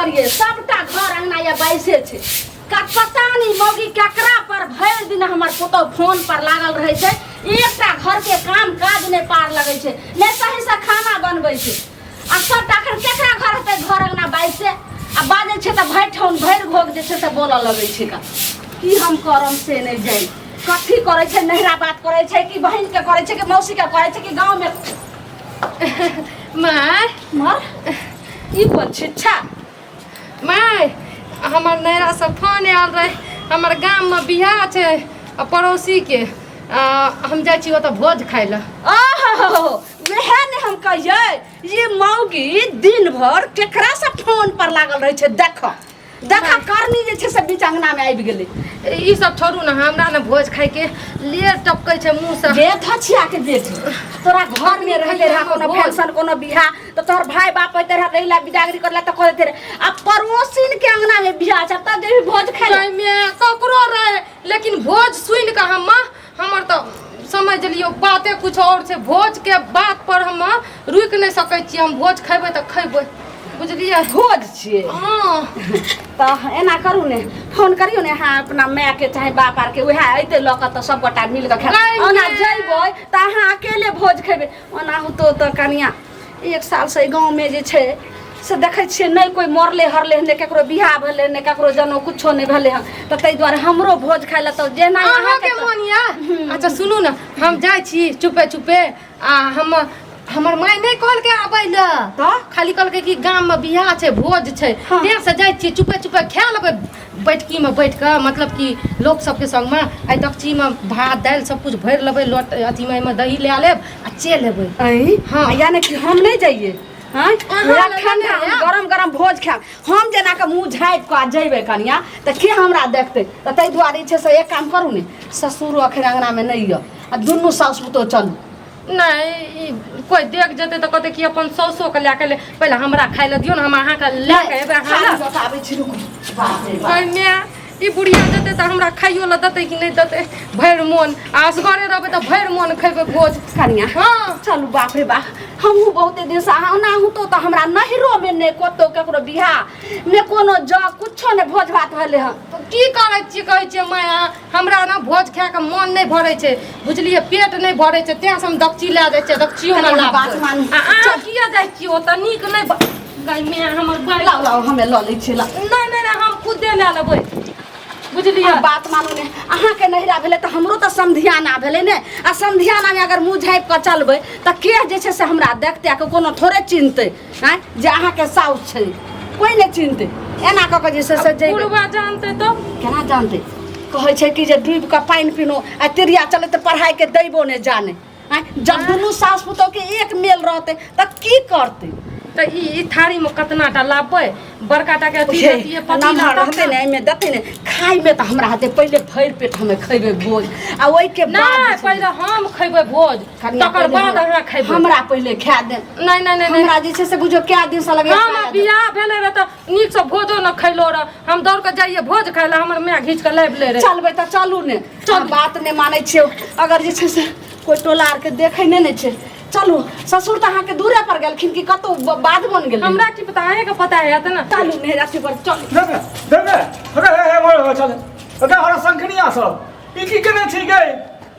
करिए सबटा घर अंगना या बाइसे छै का पता नहीं मौगी केकरा पर भरि दिन हमर पुतहु फोन पर लागल रहै छै। एकटा घर के काम काज नहि पार लगै छै, ने सही से खाना बनबै छै। आ सबटा अखन केकरा घर हेतै घर अंगना बाइसे आ बाजै छै तऽ भरि ठौन भरि घोघ जे छै से बोलऽ लगै छै। का की हम करम से नहि जानि, कथी करै छै, नहिरा बात करै छै कि बहिन के करै छै कि मौसी के करै छै कि गाँव में। माय मर ई कोन छिच्छा। माय हमर नैहरासँ फोन आयल रहै, हमर गाममे बियाह छै आ पड़ोसीके, आ हम जाइ छी ओतऽ भोज खाइ लए। ओहो वएह ने हम कहियै, ये मौगी दिन भर केकरा से फोन पर लागल रहै छै। देख देख करनी जे छै से बीच अंगना में आबि गेलै। ई सब छोड़ू ने, हमरा ने भोज खाइके लेर टपकै छै मुँहसँ। गे धछिया के बेटी, तोरा घर में रहते रहा कोनो फंक्शन कोनो बियाह तऽ तोहर भाई बाप अइते रहा रहिला बिदागरी करला तऽ कहते रहे, आ पड़ोसिन के अंगना में बियाह छै तब जेबही भोज खाइ ला। मे ककरो रहे, लेकिन भोज सुनि कऽ हम हमर तऽ समझ लियौ बाते कुछ और छै। भोज के बात पर हम रुकि नहि सकै छियै, हम भोज खैबै तऽ खैबै, बुझलियै? भोज छियै। हँ। तऽ एना करू ने, फोन करियौ ने अहाँ अपना मायके चाहे बाप आरके, उएह अयतै लऽ कऽ तऽ सब गोटा मिल कऽ खायब। गै ओना माय। जैबै तऽ अहाँ अकेले भोज खेबै। ओनाहुतो तऽ कनिया एक सालसँ एहि गाँवमे जे छै से देखै छियै नहि कोइ मरले हरले, नहि ककरो बियाह भेलै, नहि ककरो जनउ, कुछो नहि भेलै हन, तऽ ताहि दुआरे हमरो भोज खाइ लए तऽ जेना अहाँके मोन यऽ। अच्छा सुनू ने, हम जाइ छी चुपे चुपे, आ हम हमर माय नहि कहलकै आबै लए, तऽ खाली कहलकै कि गाममे बियाह छै भोज छै। तें से जाइ छियै चुपे चुपे खा लेबै बैठकीमे बैठ कऽ, मतलब कि लोक सबके संगमे। एहि दक्षीमे भात दालि सब कुछ भरि लेबै, लोट अथीमे एहिमे दही लए लेब आ चलि एबै। ऐं? हाँ। यानी कि हम नहीं जाइए? हाँ? अहाँ पूरा लग ठंडा नहि हम आयब। गरम गरम भोज खायब। हम जेना के मुँह झाँपि कऽ जैबै कनिया तऽ के हमरा देखतै? तऽ ताहि दुआरे जे छै से एक काम करू ने, ससुरो अखन अङ्गनामे नहि यऽ आ दुनू सासु पुतोह चलू। नहि, ई कोइ देख जेतै तऽ कहतै कि अपन साउसोके लए कऽ एलै। पहिले हमरा खाइ लए दियौ ने, हम अहाँके लए कऽ एबै अहाँ थारी लए। लऽ कऽ आबै छी, रुकू। बाप रे बाप। गै माय, ई बुढ़िया जेतै तऽ हमरा खाइयो लए देतै कि नहि देतै? भरि मोन आ असगरे रहबै तऽ भरि मोन खयबै भोज। कनिया हँ। चलू। बाप रे बाप, हमहूँ बहुते दिनसँ अहाँ ओनाहुतो तऽ हमरा नहिरोमे नहि कतहु ककरो बियाह नहि कोनो जग कुछो नहि भोज भात भेलै हन। तऽ की करै छियै? कहै छियै माय, हमरा ने भोज खाए कऽ मन नहि भरै छै, बुझलियै? पेट नहि भरै छै, तेँ से हम दक्षी लए जाइ छियै, दक्षियोमे कनिया, लाभ बात मानू। आ अहाँ किया जाइ छियै ओतऽ? नीक नहि गै माय, हमर बाइ। लाउ लाउ, हमे लऽ लै छियै, लाउ। नहि नहि नहि, हम खुदे लए लेबै, बुझलियै? अहाँ बात मानू ने, अहाँके नहिरा भेलै तऽ हमरो तऽ समधियाना भेलै ने, आ समधियानामे अगर मुँह झाँपि कऽ चलबै तऽ के जे छै से हमरा देखतै? आ कोनो थोड़े चिन्हतै आँय जे अहाँके साउस छै? कोइ नहि चिन्हतै। एना कऽ कऽ जे छै से जेबै। बुढ़वा जानतै तऽ केना जानतै? कहै छै कि जे डूबि कऽ पानि पीनो आ तिरिया चलै तऽ पढ़ाइके दैबो नहि जाने। आँय, जब दुनू सास पुतोहके एक मेल रहतै तऽ की करतै? तऽ ई ई थारीमे कतना टा लाबबै? बड़का टा के अथी हे, देतियै पतीला नमहर तब रहतै ने। ने, एहिमे देतै ने खाइमे तऽ हमरा हेतै पहिले भरि पेट हमे खैबै भोज आ ओहिके बाद नहि जे छै- पहिले हम खैबै भोज कनिया, तकर पहिले बाद हमरा- अहाँ खैबै। हमरा पहिले खा दे। नहि नहि नहि नहि। हमरा जे छै से बुझियौ कए दिनसँ लगैया हम खाया दे। बियाह भेलै रह तऽ नीकसँ भोजो न खैलो रह। हम दौड़ कऽ जाइए भोज खाइ लए, हमर माय घीच कऽ लाबि लै रहै। चलबै तऽ चलू ने। चल, बात नहि मानै छियै। अगर जे छै से कोइ टोला आरके देखै नहि ने छै। चलू, ससुर तऽ अहाँके दूरे पर गेलखिन कि कतहु बाध बन गेलै? हमरा की पता, अहेंके पता हैत ने। चलू ने अथी पर चलू। देबे देबे अरे हे हे मोर चल अरे हरा शंखनिया सब ई की केने छी गे?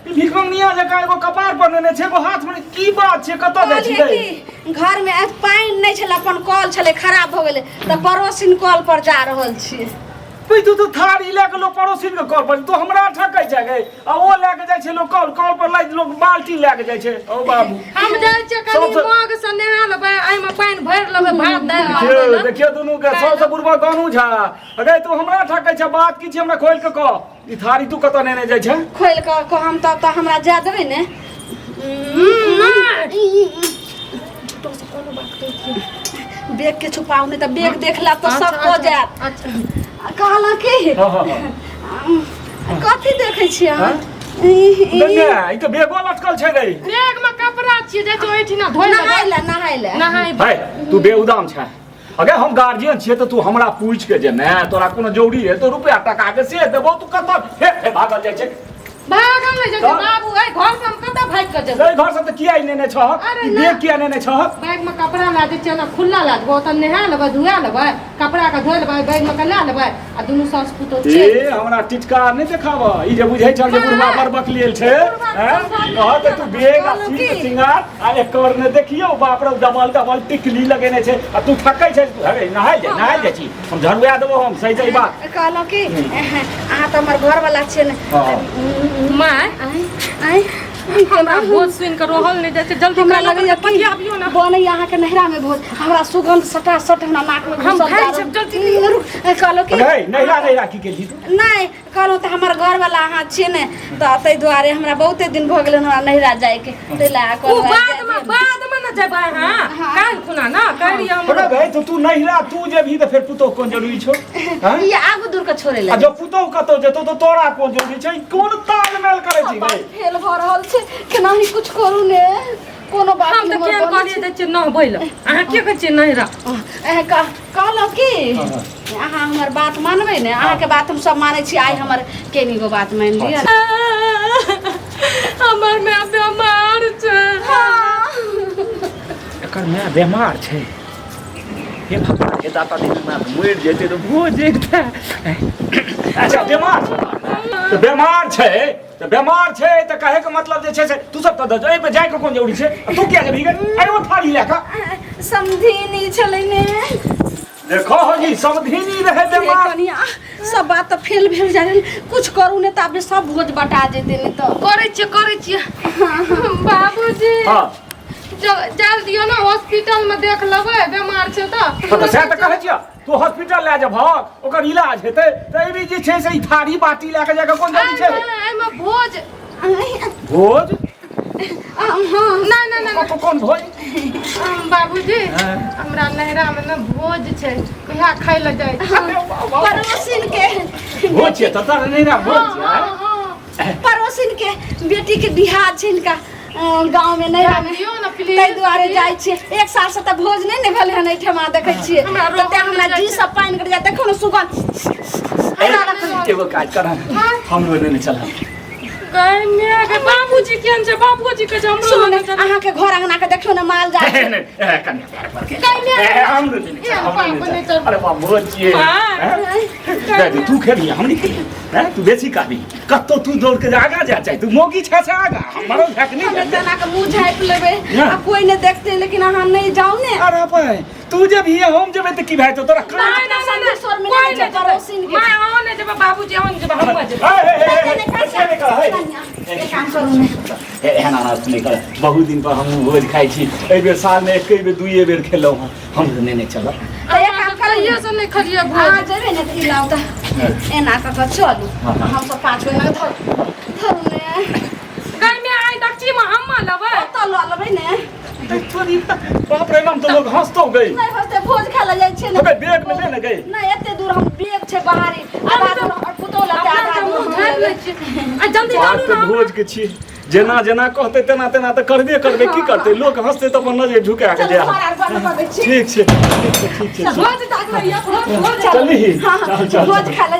ई भिखमंगनिया जकाँ एगो कपार पर नेने छै, एगो हाथ में, की बात छै? कतऽ जाइ छी कहलियै गे? कि घर में आज पानि नहि छलै, अपन कल छलै खराब भऽ गेलै तऽ पड़ोसिन कल पर जा रहल छियै। तू तू तो थारी लए के लोग पड़ोसिन के कल पर, तू हमरा ठकै छै गे? आ ओ लए के जाइ छै लोग कल कल पर लाइ लोग बाल्टी लए के जाइ छै। ओ बाबू, हम जाइ छियै कनि सबसँ- मग से नहा लेबै, एहिमे पानि भरि लेबै भात दालि देखियौ बनबै लए। देखियौ दुनू के सबसँ बुढ़बा गानू झा। अगे तू हमरा ठकै छै? बात की छै, हमरा खोलि के कह, ई थारी तू कतऽ नेने जाइ छै? खोलि कऽ कहम तब तऽ हमरा जाय देबै ने? बैग के छुपाउ, नहि तऽ बैग देख लेब तऽ सब हो जायत। अच्छा। कहलहुँ की हाँ हाँ हाँ कथी देखै छियै अहाँ? हाँ? नहि ई तऽ बेगो लटकल छै रे। बैग में कपड़ा छियै, जाइ छियै ओहिठिना धोइ लेबै। नहाय लए, नहाय लए। नहाय। है तू बेउदाम छै। अगे हम गार्जियन छियै तऽ तू हमरा पूछि के जे ने तोरा कोनो जरूरी है तो रुपया टका के से देबो, तू कतऽ हे हे भागल जाइ छै? भागल नहि जाइ छै तऽ? बाबू, एहि घर से हम कतऽ भागि कऽ जेबै? रे घर से तऽ किया नेने छहक? अरे ई ना। बैग किया नेने छहक? बैग में कपड़ा ला दै छियै ना, खुला ला देबो, ओतऽ नहा लेबै, धुआ लेबै, कपड़ा के धो लेबै, बैग में के ला लेबै आ दुनू सास पुतोह ए चलि। हमरा टिटकार नहि देखाब। ई जे बुझै छल जे बुढ़वा बड़ बकलेल छै, हैं? कह तऽ तू बेग आ कहलहुँ सीट की? सिंगार आ एकर ने देखियौ, बाप रे, डबल डबल टिकली लगेने छै आ तू थकै छै। अरे नहाय जा, नहाय जाइ छी, हम झरुआ देबो, हम सही सही बात। कहलहुँ कि अहाँ तऽ हमर घरवला छियै ने। हँ। माय, आँय आँय, हमरा भोज सुनि कऽ रहल नहि जाइ छै, जल्दी हमरा खाना लगैया बना कऽ पठियाबियौ ने। बनैया अहाँके नैहरा में भोज, हमरा सुगंध सटा सट हमरा नाक में हम घुसल खाइ जा छी, रहल। जल्दी। रुक, कहलहुँ कि गई नैहरा नैहरा की केलही तू? नहि, कहलहुँ तऽ हमर घरवला अहाँ छियै ने, तऽ ताहि दुआरे हमरा बहुते दिन भऽ गेल हमरा नैहरा जाइके, ताहि लए ओ कहलहुँ आइ बाद जाय में दियौ। बाद में ने जेबै अहाँ, काल्हि खुना ना कहलियै हम। अरे भाई, तो तू नैहरा तू जेबही तऽ फेर पुतोह कोन जरूरी छौ, हैं? ई आगू दूर के छोड़े आ लए जब पुतोह कतौ जेतौ तऽ तोरा कोन जरूरी छै? ई कोन तालमेल करै छी बात गई? फेल भऽ रहल छै, केनाही कुछ करू ने, कोनो बात हम तऽ नहि केहन हमर कहलियै जाइ छियै नहबै लए, अहाँ के कहै छियै नैहरा? कहलहुँ कि अहाँ हमर बात मानबै ने? अहाँके बात हम सब मानै छी, आइ हमर केनी गो बात मानि लिअ। हमर माय बेमार छै। एकर माय बेमार छै? हे भगवान, हे दाता दिन माय मरि जेतै तऽ भोज एकटा। अच्छा, बेमार छै तऽ बेमार छै तऽ बेमार छै, तऽ कहै के मतलब जे छै से तू सब तऽ एहिमे जाइके कोन जरूरी छै? आ तू किया जेबही गे? अरे ओ थारी लए कऽ समधिनी छलै ने। देखो हो जी, समधिनी रहै हे बेमार। कनिया, सब बात तऽ फेल भेल जा रहल, कुछ करू ने तऽ आब सब भोज बटा जेतै ने तऽ। करै छियै, करै छियै बाबूजी। हँ। जाल दियौ ने, हॉस्पिटल में देख लेबै, बेमार छै तऽ। हँ, तऽ सएह तऽ कहै छियौ, तू हॉस्पिटल लए जेबहक, ओकर इलाज हेतै, तऽ एहिमे जे छै से ई थारी बाटी लए कऽ जाकऽ कोन जरूरी छै? एहिमे भोज। भोज? नहि नहि नहि। कोन भोज? बाबूजी, हाँ। हमरा नैहरा में ने भोज छै, उएह खाय लए जाइ छी। पड़ोसिन के भोज छियै तऽ तोरा नैहरा भोज छियै? हँ, हँ। पड़ोसिन के बेटी के बियाह छै हिनका गाँव में, नैहरा में। दियौ ने प्लीज। ताहि दुआरे जाइ छियै। एक साल से तऽ भोज नहि ने भेलै हन एहिठमा, देखै छियै। हमरा तऽ तें रोहन हमरा जाइ जी छै। सब पानि गिर जाय, देखो ने सुगंध। एगो काज कर, हमरो लेने चल। गै माय गै, बाबूजी केहन छै? बाबूजी कहै छै हमरो सुनू ने, लेने चल। अहाँके घर अंगना के देखियौ ने, माल जाल छै। कन्या पैर पर के। गै माय। ए, हमरो लेने चल, हमरो बाप लेने ने चल। चल। अरे बाप, भोज छियै। माँ। हैं? दे, तू खेबही, हम नहीं खेबही, हैं? तू बेसी कहबी कतौ, तू दौड़ के आगा जा चाहे, तू मौगी छै से आगा हमरो झाक नहीं हमे जाए। तेना के मुँह झाँपि लेबै ना। आ कोई नहि देखतै, लेकिन अहाँ नहि जाउ ने। अरे भाई, तू जब ही हम जेबै तऽ की भाई तो तोरा कान नहि नहि नहि, नहि, स्वर में कोई नहि नहि छै, पड़ोसिन जेतै। के। माय, अहाँ नहि जेबै, बाबूजी अहाँ नहि जेबै, हम जेबै। ए, ए, ए, ए, नहि, नहि, ए, नहि कर, हे। कनिया, एक काम करू ने। हे, एहन अनाथ नहि कर। बहुत दिन पर हम भोज खाइ छी, एहि बेर सालमे एके बेर दुइए बेर खेलहुँ हँ, हम नेने चलब। तऽ एक काम करू ने। कहियो से नहि खेलियै भोज। अहाँ जेबै ने तऽ ई लाउ तऽ एना कऽ कऽ चलू, हमसब 5 गो एना धरू धरू ने। गै माय, आइ दक्षी में हम लेबै। ओतऽ लऽ लेबै ने। बाप रे, हम तऽ लोग हंसतो गई। नहि होतै, भोज खाय लए जाइ छियै ने। तो गई, बैग में ले ने गई। नहि, एते दूर हम बैग छै बाहरी, आधा दूर हमर पुतोह लेतै, अपना आधा तऽ दूर मुँह हम झाँपि लै लेबै। छियै। आ जल्दी बात चलू तऽ ने। भोज के छी, जेना जेना कहतै तेना तेना तऽ करबे करबै, की करतै लोक हंसतै तऽ अपन नजर झुका के चलू जाय। घर आर बंद कऽ दै छी। ठीक छै, ठीक छै, ठीक छै। भोज ताकलैया, भोज भोज। चलही। हँ, चल चल। भोज खाय लए।